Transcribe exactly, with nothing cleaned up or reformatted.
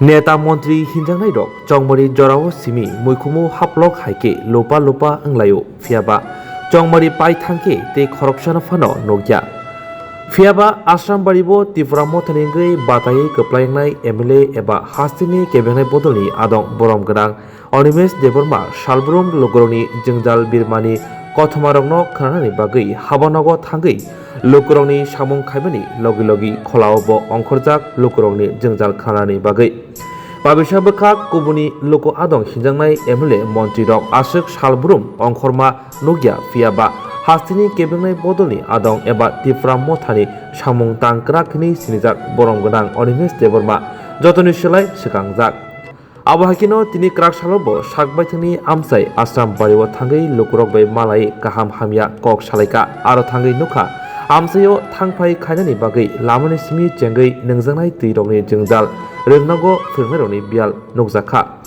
Neta montri hinjaknairok chongmari jorao simi muikhumu haplok hai khe lupa lupa wnglaio, phiyaba chongmari pai thangkhe tei khoroksano phano nukya. Phiyaba Asrambari bo Tipra Mothani wngwi bataiwi kwplai wngnai M L A eba hasteni kebengnai bodolni adong borom gwnang Animesh Debbarma salbrum lukurokni jwngjal birmani kothomarokno khnanani bagwi habanogo thangwi lukurokni samung khaimani logi logi kholao bo ongkhorjak lukurokni jwngjal khnanani bagwi. Babisa bwkha kubuni luku adong hinjaknai M L A montrirok aswk salbrum ongkhorma nukya, phiyaba hasteni kebengnai bodolni adong eba Tipra Mothani samung tang kwrak hwnwi sinijak borom gwnang Animesh Debbarma jotoni slai swkangjak. Abo hai kheno tini kwrak salo bo sak baithangni amchai Asrambari o thangwi lukurok bai malai kaham hamya kok salaikha. Aro thangwi nukha, amchaio thangphai khainani bagwi lamani simi chengwi nungjaknai twirokni jwngjal rwngnogo phwrwngnairokni biyal nukjakha.